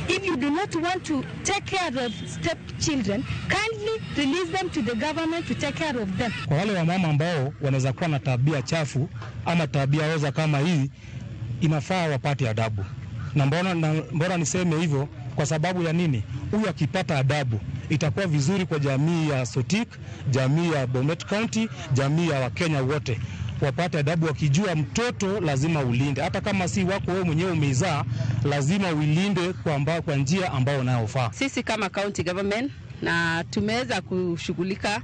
If you do not want to take care of stepchildren, kindly release them to the government to take care of them. Kwa wale wamama ambao wanaweza kuwa na tabia chafu ama tabia oza kama hii, inafaa wapate adabu. Na mbona niseme hivyo? Kwa sababu ya nini? Huyu akipata adabu itakuwa vizuri kwa jamii ya Sotik, jamii ya Bomet County, jamii ya Wakenya wote. Wapate adabu wakijua mtoto lazima ulinde, hata kama si wako wewe mwenyewe umeizaa, lazima uilinde kwa njia ambayo inayofaa. Sisi kama county government na tumeweza kushughulika,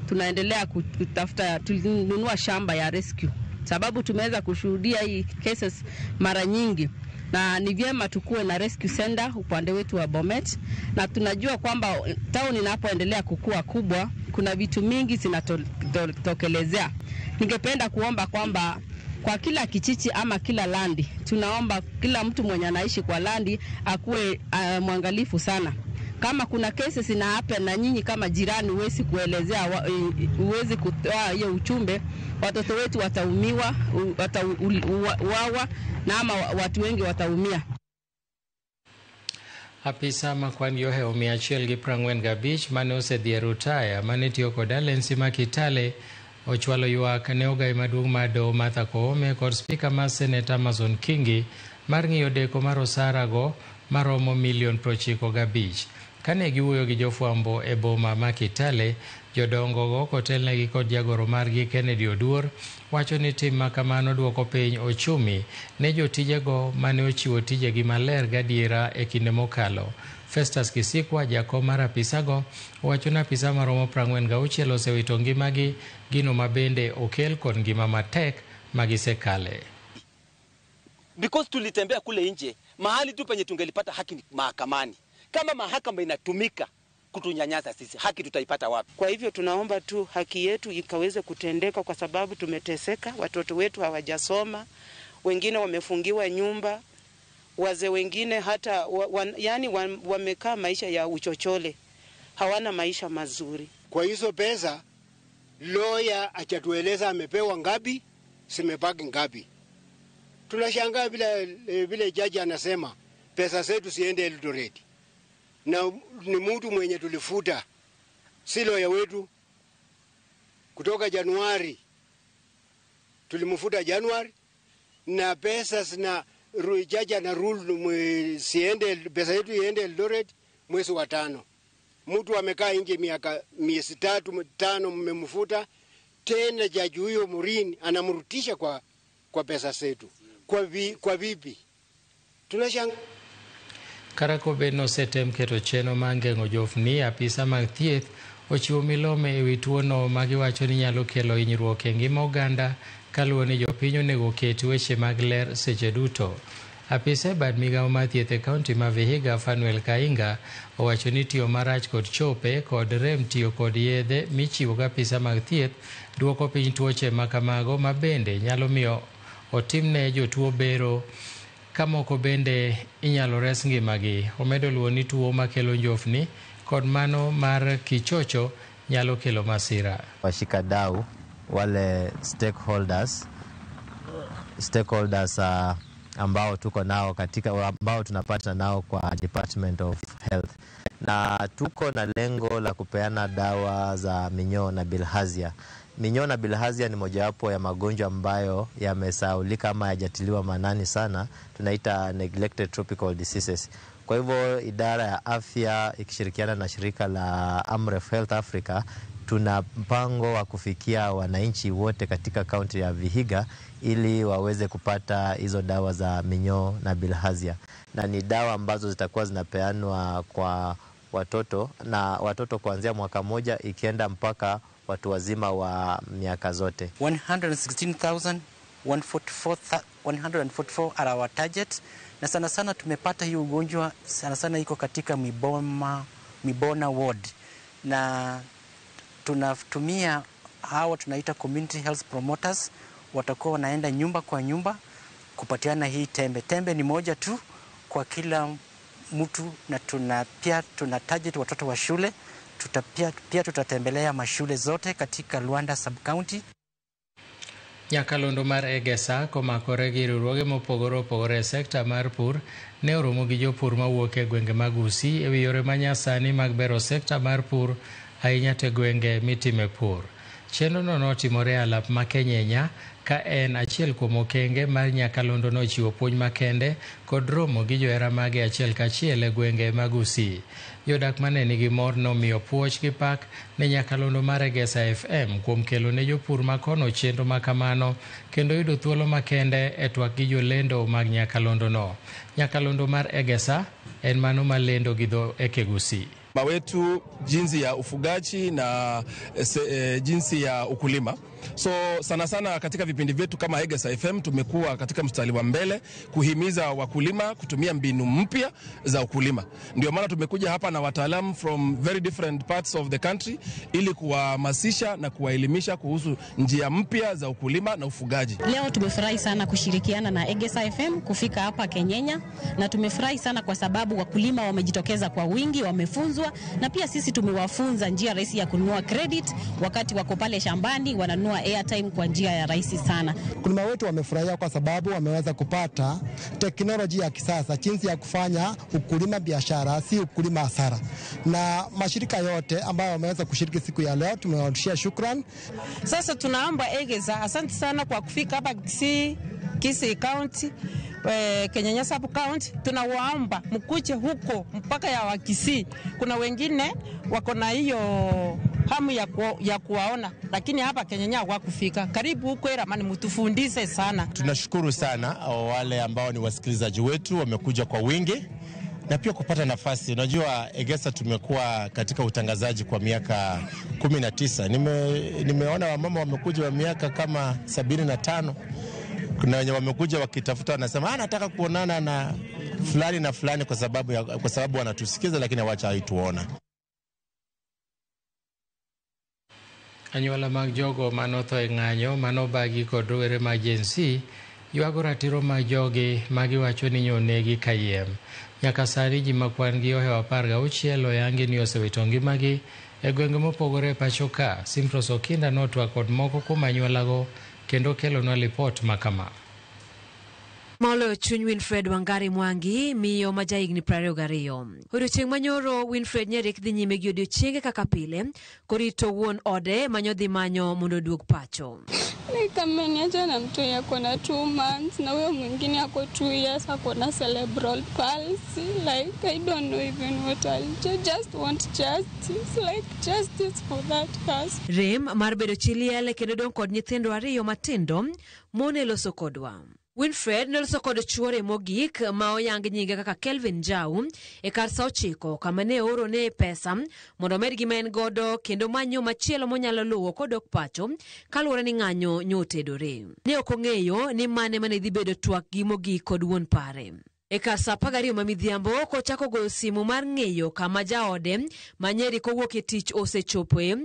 tunaendelea kutafuta, tulinunua shamba ya rescue sababu tumeweza kushuhudia hii cases mara nyingi. Na ni vyema tukue na rescue center upande wetu wa Bomet, na tunajua kwamba town inapoendelea kukua kubwa kuna vitu mingi zinatokelezea. Ningependa kuomba kwamba kwa kila kichichi ama kila landi, tunaomba kila mtu mwenye anaishi kwa landi akuwe mwangalifu sana. Kama kuna cases ina happen na nyinyi kama jirani huwezi kuelezea, huwezi kutoa hiyo uchumbe, watoto wetu wataumiwa, watauawa na ama watu wengi wataumia. Apisa makwan yohewo 145 mane osedhi e rutaya mane tiyo kod alensi ma Kitale ochwalo ywak ne ogai maduong' mar doho Martha Koome kod spika mar Senate Amason Kingi mar ng'iyo deko mar osara go maromo milion 95. Kane giwuoyo gi jofwambo e boma ma Kitale, jodongo go kotelnegi kod jagoro margi Kennedy Oduor wacho ni tim ma kamano duoko piny ochumi ne jotijego mane ochiwo tijegi maler gadiera e kinde mokalo. Festus Kisikwa, jakom mar apisago, owacho ni apisa maromo 46 osewito ngimagi, gino ma bende okel kod ngima matek magisekale. Because tulitembea kule nje, mahali tu penye tungelipata haki ni mahakamani. Kama mahakama inatumika kutunyanyasa sisi, haki tutaipata wapi? Kwa hivyo tunaomba tu haki yetu ikaweze kutendeka kwa sababu tumeteseka, watoto wetu hawajasoma, wengine wamefungiwa nyumba, wazee wengine hata yani wamekaa maisha ya uchochole, hawana maisha mazuri. Kwa hizo pesa lawyer achatueleza amepewa ngapi, zimebaki ngapi. Tunashangaa vile jaji anasema pesa zetu siende Eldoret. Na ni mtu mwenye tulifuta, si lawyer wetu. Kutoka Januari tulimfuta Januari, na pesa zina jaji ana rule siende, pesa yetu iende Eldoret mwezi wa 5. Mtu amekaa nje miaka miezi 3 5, mmemfuta tena. Jaji huyo Murini anamrutisha kwa pesa zetu. Kwa vipi? Tunashangaa. Karakobe nosetem keto chenro mar geng'o jofni, apisa mag thieth ochiwo milome ewi tuono magiwacho ni nyalo kelo hinyruok e ngima oganda kaluwo ni jopiny onego oket weche mag ler seche duto. Apisa e bad migawo mar thieth e kaunti ma Vihiga, Fanuel Kainga, owacho ni tiyo marach kod chope kod rem tiyo kod yedhe michiwo gi apisa mag thieth duoko piny tuoche makamago ma bende nyalo miyo otimne jotuo bero kamoko bende inyalo res ngimagi. Omedo luwo ni tuo makelo njofni kod mano mar kichocho nyalo kelo masira. Washikadau wale stakeholders ambao tuko nao katika ambao tunapata nao kwa Department of Health, na tuko na lengo la kupeana dawa za minyoo na bilharzia. Minyoo na bilharzia ni mojawapo ya magonjwa ambayo yamesahaulika ama hayajatiliwa maanani sana, tunaita neglected tropical diseases. Kwa hivyo idara ya afya ikishirikiana na shirika la Amref Health Africa tuna mpango wa kufikia wananchi wote katika kaunti ya Vihiga ili waweze kupata hizo dawa za minyoo na bilharzia, na ni dawa ambazo zitakuwa zinapeanwa kwa watoto na watoto kuanzia mwaka moja ikienda mpaka watu wazima wa miaka zote. 116,144 are our target, na sana sana tumepata hii ugonjwa sana sana iko katika Mibona ward, na tunatumia hawa tunaita community health promoters, watakuwa wanaenda nyumba kwa nyumba kupatiana hii tembe. Tembe ni moja tu kwa kila mtu, na pia tuna target watoto wa shule. Pia tutatembelea mashule zote katika Luanda sub county. Nyakalondo mar Egesa komakore gi riwruoge mopogore opogore e sekta mar pur ne oromo gi jopur mawuok e gwenge mag Gusii ewi yore manyasani mag bero sekta mar pur ahinya to e gwenge mitime pur. Chenrono notimore e alap ma Kenyenya ka en achiel kuom okenge mar nyakalondo nochiwo puonj makende kod romo gi johera mage achiel kachiel e gwenge mag Gusii. Jodak mane nigi mor nomiyo puoch gi pak ne nyakalondo mar Egesa FM kuom kelo ne jopur makono chenro makamano kendo yudo thuolo makende e twak gi jolendo mag nyakalondono. Nyakalondo mar Egesa en mano malendo gi dho Ekegusii. Wetu jinsi ya ufugaji na jinsi ya ukulima. So sana sana katika vipindi vyetu kama Egesa FM tumekuwa katika mstari wa mbele kuhimiza wakulima kutumia mbinu mpya za ukulima. Ndio maana tumekuja hapa na wataalamu from very different parts of the country ili kuwahamasisha na kuwaelimisha kuhusu njia mpya za ukulima na ufugaji. Leo tumefurahi sana kushirikiana na Egesa FM kufika hapa Kenyenya, na tumefurahi sana kwa sababu wakulima wamejitokeza kwa wingi, wamefunzwa, na pia sisi tumewafunza njia rahisi ya kununua credit wakati wako pale shambani, wananunua airtime kwa njia ya rahisi sana. Wakulima wetu wamefurahia kwa sababu wameweza kupata teknolojia ya kisasa jinsi ya kufanya ukulima biashara, si ukulima hasara. Na mashirika yote ambayo wameweza kushiriki siku ya leo tumewarudishia shukrani. Sasa tunaomba Egesa, asante sana kwa kufika hapa Kisii County, Kenyenya sub county. Tunawaomba mkuje huko mpaka ya Wakisii. Kuna wengine wako na hiyo hamu ya kuwaona, lakini hapa Kenyenya hawakufika. Karibu huko Eramani mtufundishe sana. Tunashukuru sana wale ambao ni wasikilizaji wetu wamekuja kwa wingi na pia kupata nafasi. Unajua Egesa tumekuwa katika utangazaji kwa miaka 19. Nimeona wamama wamekuja wa miaka kama 75. Kuna wenye wamekuja wakitafuta wanasema nataka kuonana na fulani na fulani kwa sababu wanatusikiza lakini hawajaituona. Anyuola mag jogo manotho e ng'anyo manobagi kod rowere mag Gen Z ywago ratiro mag jogi magiwacho ni nyonegi kayiem. Nyaka sani ji makwan gi ohewo 16 oyangi ni osewito ngimagi e gwenge mopogore e pacho ka. Simprose Okinda notwak kod moko kuom anyuolago kendo kelonwa lipot makama. Moloyo chuny Winfred Wangari Mwangi, miyo ma jahigni 22. Odiochieng' manyoro Winfred Nyerik dhi nyime gi odiochienge kaka pile korito wuon ode manyodhi manyo mondo oduog pacho. Ameniacha na mtu ako na 2 months na huyo mwingine ako 2 years ako na cerebral palsy. Like I don't know even what I'll just want justice, like justice for that person. Rem mar bedo chi liel kendo dong' kod nyithindo ariyo matindo mone loso kodwa. Winfred noloso kod chuore mogik ma oyang nyinge kaka Kelvin Njau e kar sa 9 kama ne oorone pesa mondo omed gima en godo kendo manyo machielo monyalo luwo kodok pacho kaluwore ni ng'anyo nyotedore. Ne ok ong'eyo ni mane mane dhi bedo twak gi mogik kod wuon pare. E kar sa 12 ma midhiambo kochako goyo simu mar ng'eyo kama jaode ma Nyeri kowuok e tich osechopoe.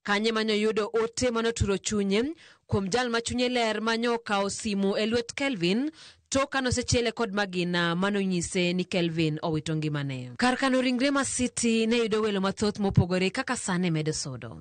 Kanye manyo yudo ote manoturo chunye kuom jal ma chunye ler manyo okawo simu e lwet Kelvin to kanosechiele kod magina manonyise ni Kelvin owito ngimane. Kar kano ringre ma City ne yudo welo mathoth mopogore kaka sane medo sodo.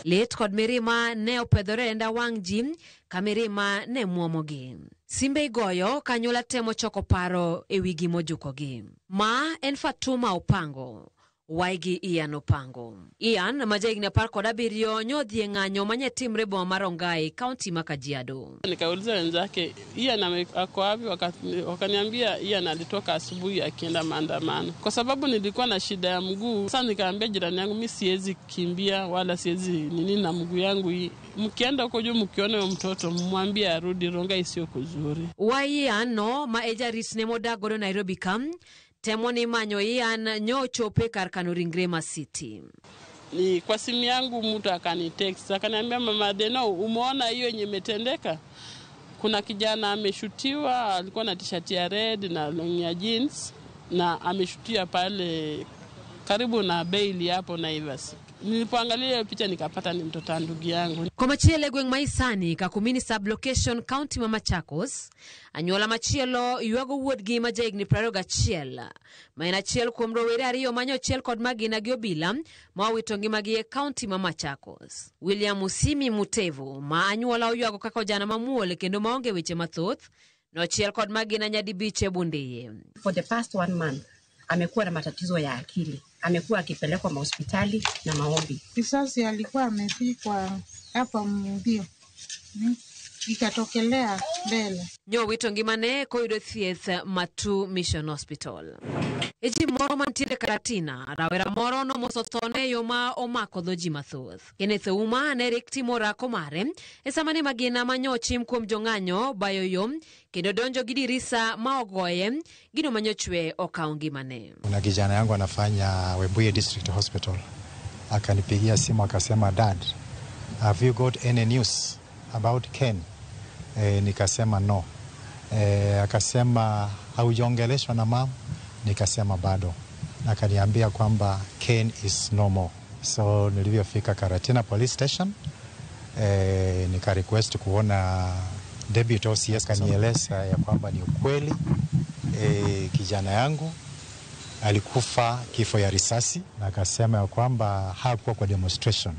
Lit kod mirima ne opedhore e nda wang' ji ka mirima ne muomogi. Simbe igoyo ka anyuola temo choko paro e wi gimojukogi. Ma en Fatuma Opango, waygi Ian Opango. Ian ma jahigni 17 nyodhi e ng'anyo manye timre boma mar Rongai, kaunti ma Kajiado. Nikauliza wenzake Ian ako wapi, wakaniambia Ian alitoka asubuhi akienda maandamano. Kwa sababu nilikuwa na shida ya mguu, sasa nikaambia jirani yangu, mi siwezi kimbia wala siwezi nini na mguu yangu hii. Mkienda huko juu mkiona huyo mtoto mmwambie arudi, Rongai sio kuzuri. Wai Ian no ma e jaritne modak godo Nairobi ka temo ni manyo Ian nyochope kar kano ringre ma City. Ni kwa simu yangu mtu akanitext akaniambia, mama Deno, umeona hiyo yenye imetendeka? Kuna kijana ameshutiwa, alikuwa na t-shirt ya red na long ya jeans na ameshutia pale karibu na Bailey hapo Naivas. Nilipoangalia hiyo picha nikapata ni mtoto wa ndugu yangu. Komachielo e gweng' ma Isani, Kakumini sub-location, kaunti ma Machakos, anyuola machielo ywago wuodgi ma jahigni 21 ma en achiel kuom rowere ariyo manyochiel kod magina gi obila ma owito ngimagi e kaunti ma Machakos. William Musimi Mutevu ma anyuola oywago kaka ojana mamuol kendo maonge weche mathoth nochiel kod magina nyadibich e Bundeye. For the past 1 month amekuwa na matatizo ya akili, amekuwa akipelekwa mahospitali na maombi. Risasi alikuwa amepikwa hapa mbio, ikatokelea mbele. Nyowito ngimane koyudo thieth Matu Mission Hospital. E ji moro mantiere Karatina, rawera moro nomoso thone e yo ma omako dho ji mathoth. Kenneth Ouma ne rik timo orako mare e sama ne magina manyochim kuom jong'anyo bayo yo kendo donjo gi dirisa ma ogoye gino manyochwe okawo ngimane. Kuna kijana yangu anafanya Webuye District Hospital, akanipigia simu akasema, Dad, have you got any news about Ken? Nikasema no. Akasema haujaongeleshwa na mam? Nikasema bado. Akaniambia kwamba Ken is no more. So nilivyofika Karatina Police Station, nika request kuona Deputy OCS, kanieleza ya kwamba ni ukweli, kijana yangu alikufa kifo ya risasi, na akasema ya kwamba hakuwa kwa demonstration.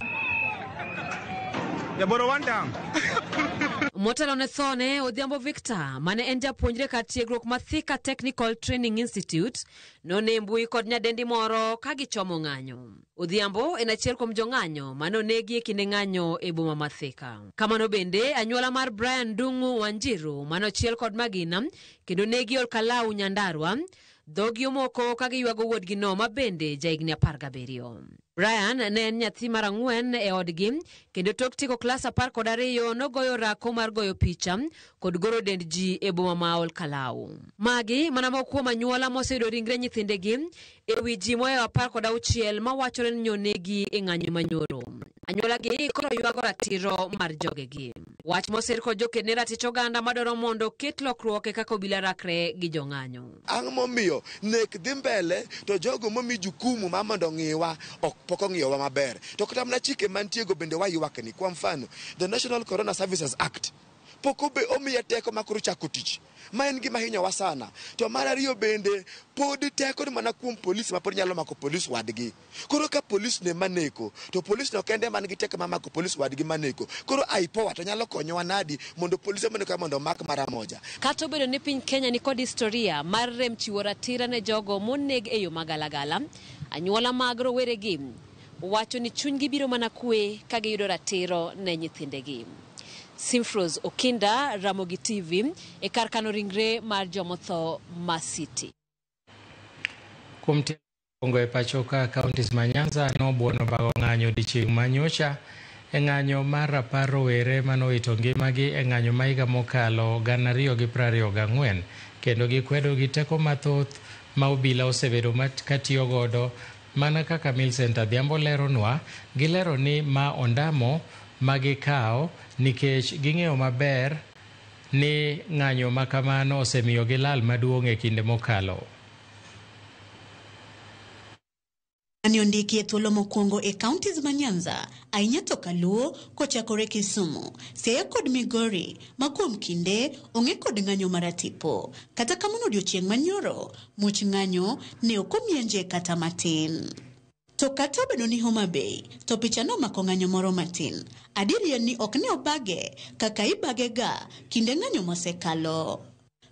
Motelo ne thone Odhiambo Victor mane en japuonjre kar tiegruok ma Thika Technical Training Institute none mbui kod nyadendi moro ka gichomo ng'anyo. Odhiambo en achiel kuom jong'anyo mane onegi e kinde ng'anyo e boma ma Thika. Kamano bende anyuola mar Brian Ndung'u Wanjiru mane ochiel kod magina kendo negi Olkalau Nyandarua dhogi omoko ka giywago wuodgino ma bende jahigni 17. Brian ne en nyathi mar 4 e odgi kendo tok tieko klas 12 nogoyo orako mar goyo picha kod goro dend ji e boma ma Olkalau. Magi mana moko kuom anyuola moseyudo ringre nyithindegi e wi ji mohewo 16 mawachore ni nyonegi e ng'anyo manyoro. Anyuolagi koro ywago ratiro mar jogegi. Wach mosir kod joked ne ratich oganda madwaro mondo oket lokruok e kaka obila rakre gi jong'anyo. Ang' momiyo nek dhi mbele to jogo momi jukumu ma mondo ng'iwa ok pok ong'iyowa maber. To kata mana chike mantiego bende waywak ni. Kwa mfano, the National Corona Services Act pok omiye teko ma koro chako tich, ma en gima hinyowa sana. To mar ariyo bende pod teko ni mana kuom polis ma pod nyalo mako polis wadgi. Koro ka polis ne maneko, to polis no kende man gi teko ma mako polis wadgi maneko. Koro IPOA to nyalo konyowa nadi mondo polise maneko mondo omak mara moja. Kata obedo ni piny Kenya nikod historia mar rem chiwo ratiro ne jogo moneg e yo magalagala, anyuola mag roweregi wacho ni chunygi biro mana kwe ka giyudo ratiro ne nyithindegi. Simfros Okinda, Ramogi TV, e kar kano ringre mar jomotho ma City. Kuom tielo e pacho ka counties ma Nyanza nobuono bago ng'anyo odiechieng' manyocha e ng'anyo mar rapar rowere manowito ngimagi e ng'anyo ma higa mokalo 2024 kendo gikwedo gi teko mathoth ma obila osebedo katiyo godo mana kaka Millicent Adhiambo leronwa. Gilero ni ma ondamo ma gikawo nikech ging'eyo maber ni ng'anyo ma kamano osemiyo gilal maduong' e kinde mokalo. Mane ondiki e thuolo mokwongo e counties ma Nyanza, ahinya to Kaluo, kochakore Kisumu, Siaya kod Migori, ma kuom kinde ong'e kod ng'anyo maratipo. Kata kamano odiochieng' manyoro, much ng'anyo ne ok omienje kata matin. To kata obedo ni Homa Bay to picha nomako ng'anyo moro matin, adieri en ni ok ne obage kaka ibagega kinde ng'anyo mosekalo.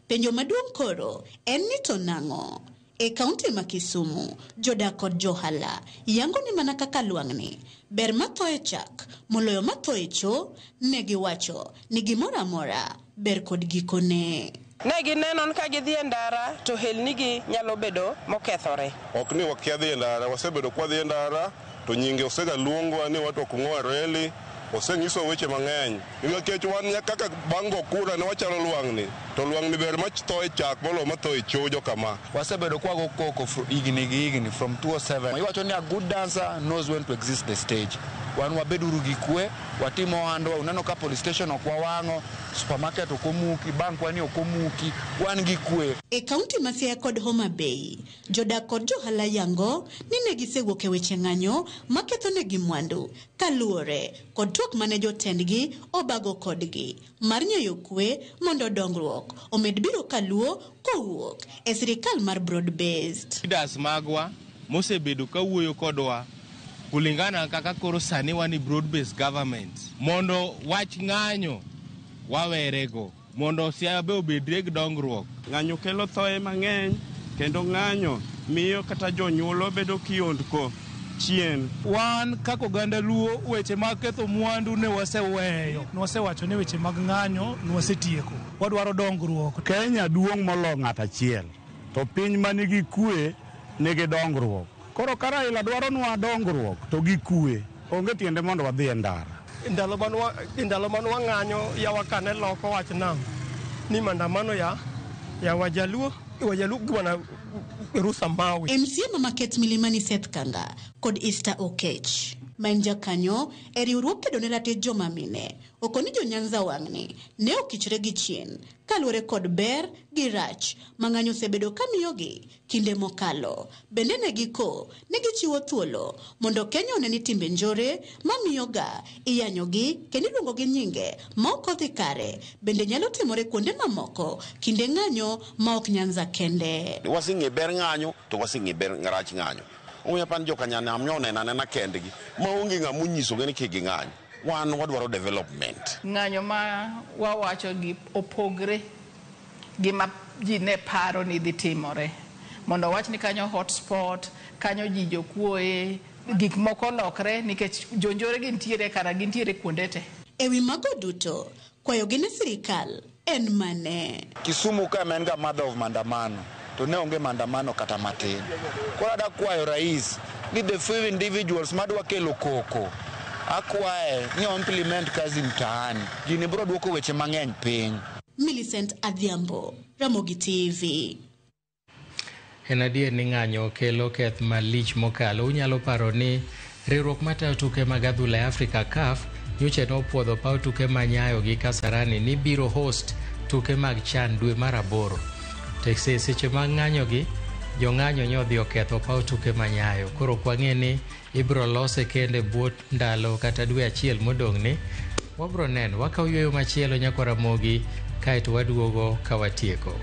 Penjo maduong' koro en ni to nang'o? E kaunti ma Kisumu, jodak kod johala yango ni mana kaka lwang'ni ber matho e chak moloyo matho e cho, ne giwacho ni gimoro amora ber kod gikone. Ne gineno ni ka gidhi e ndara to helnigi nyalo bedo mokethore. Ok ni wakia dhi e ndara, wasebedo kwa dhi e ndara to nyinge osega luongwa ni watu ok ng'o reli, osenyiswa weche mang'eny. Nikech wan kaka bang' go kura ne wachalo lwang'ni, to lwang'ni ber matho e chak moloyo matho e cho jokama. Wasebedo kwago koko higni gi higni from 2007. Iwacho ni a good dancer knows when to exit the stage. Wan wabeduru gi kwe, watim ohandwa, uneno ka police station ok wawang'o, supermarket ok omuki, bank wa ni ok omuki, wan gi kwe. E kaunti ma Siaya kod Homa Bay, jodak kod johala yango ni ne gisewuok e weche ng'anyo maketho negi mwandu kaluwore kod twak mane jotendgi obago kodgi mar nyayo kwe mondo dongruok omed biro kaluo kowuok e sirikal mar broad based. Leaders magwa mosebedo kawuoyo kodwa kulingana kaka koro sani wan e broad based government mondo wach ng'anyo wawerego mondo Siaya be obedre gi dongruok. Ng'anyo kelo thoe mang'eny kendo ng'anyo miyo kata jonyuol bedo kiondko chien. Wan kaka oganda Luo weche mag ketho mwandu ne waseweyo. Ne wasewacho ni weche mag ng'anyo ne wasetieko. Wadwaro dongruok. Kenya duong' molo ng'at achiel, to piny manigi kwe nigi dongruok. Koro ka Raila dwaronwa dongruok to gi kwe, onge tiende mondo wadhi e ndara. Ndalo man wang'anyo yawa kane loko wach nam ni maandamano ya wajaluo gi wana Rusa Mawi. MCA ma Market Milimani Seth Kanga kod Easter Okech ma en jakanyo e riwruok kedo ne ratich joma mine okoni jo Nyanza wang'ni ne okichre gi chien kaluwore kod ber gi rach ma ng'anyo osebedo ka miyogi kinde mokalo. Bende ne giko ne gichiwo thuolo mondo Kenya one ni timbe njore mamiyoga iyanyogi kendo iluongo gi nyinge ma ok odhi kare bende nyalo timore kuonde mamoko kinde ng'anyo ma ok Nyanza kende. Waseng'e ber ng'anyo to waseng'e ber rach ng'anyo. Omiyo pan jokanyanam nyo oneno anena kendgi maonge ng'ama onyisogi ni kik ging'any. Wan wadwaro development. Ng'anyo ma wawacho gi opogre gi ma ji ne paro ni dhi timore. Mondo wach ni kanyo hotspot, kanyo ji jokuoye, gik moko lokre nikech jonjore gintiere kara gintiere kuonde te. Ewi mago duto, kwayogi ne sirikal en mane? Kisumu ka en ga mother of maandamano, to ne onge maandamano kata matin. Koro adwa kwayo rais ni the few individuals madwa kelo koko, akwaye ni implement kazi mtaani. Gini biro duoko weche mang'eny piny. Millicent Adhiambo, Ramogi TV. En adier ni ng'anyo kelo keth malich mokalo. Unyalo paro ni riwruok matayo tuke mag adhula e Afrika CAF nyocha nopuodho paw tuke ma Nyayo gi Kasarani ni biro host tuke mag CHAN dwe mar 8. To seche mag ng'anyo gi, jong'anyo nyodhi oketho paw tuke ma Nyayo. Koro ok wang'e ni ibiro lose kende bwo ndalo kata dwe achiel modong' ni. Wabro neno. Wakaw yueyo machielo nyakwa Ramogi kaeto waduogo ka watieko.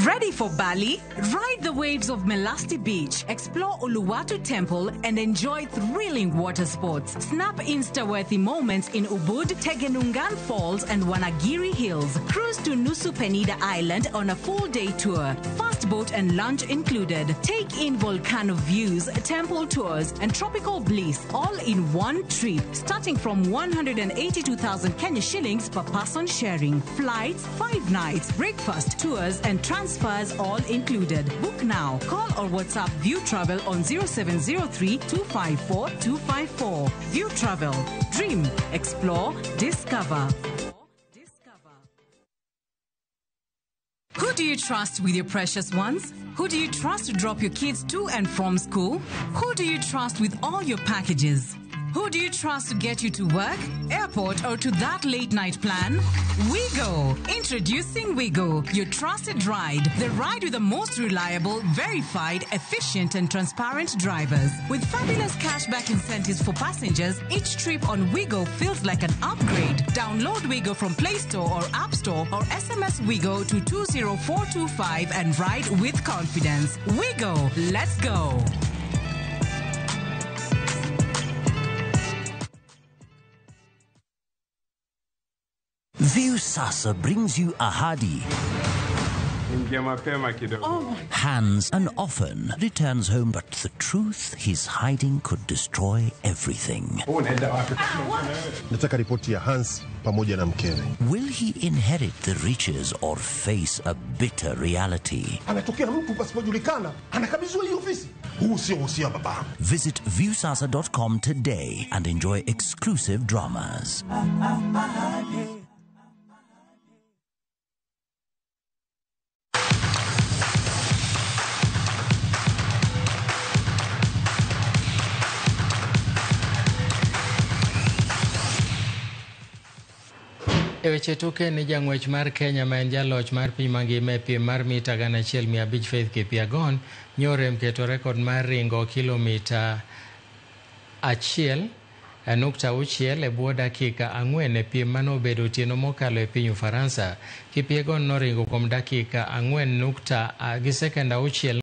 Ready for Bali? Ride the waves of Melasti Beach, explore Uluwatu Temple, and enjoy thrilling water sports. Snap Insta-worthy moments in Ubud, Tegenungan Falls, and Wanagiri Hills. Cruise to Nusa Penida Island on a full-day tour. Fast boat and lunch included. Take in volcano views, temple tours, and tropical bliss all in one trip, starting from 182,000 Kenya shillings per person sharing. Flights, 5 nights, breakfast, tours, and transfers all included. Book now. Call or WhatsApp View Travel on 0703 254 254. View Travel. Dream, explore, discover. Who do you trust with your precious ones? Who do you trust to drop your kids to and from school? Who do you trust with all your packages? Who do you trust to get you to work, airport, or to that late night plan? WeGo! Introducing WeGo, your trusted ride. The ride with the most reliable, verified, efficient, and transparent drivers. With fabulous cashback incentives for passengers, each trip on WeGo feels like an upgrade. Download WeGo from Play Store or App Store or SMS WeGo to 20425 and ride with confidence. WeGo! Let's go! Viusasa brings you Ahadi. Ingia mapema kidogo. Hans and often returns home, but the truth he's hiding could destroy everything. Unaenda wapi? Nataka ripoti ya Hans pamoja na mkewe. Will he inherit the riches or face a bitter reality? Anatokea mtu pasipojulikana, anakabidhiwa hii ofisi. Huu sio uhusia baba. Visit viewsasa.com today and enjoy exclusive dramas. E weche tuke ni jang'wech mar Kenya ma en jaloch mar piny mangima e piem mar mita 1500 Faith Kipyegon nyorem keto rekod mar ringo kilomita 1.6 e bwo dakika 4 e piem manobedo otieno mokalo e piny Ufaransa. Kipyegon noringo kuom dakika 4 gi sekenda 6.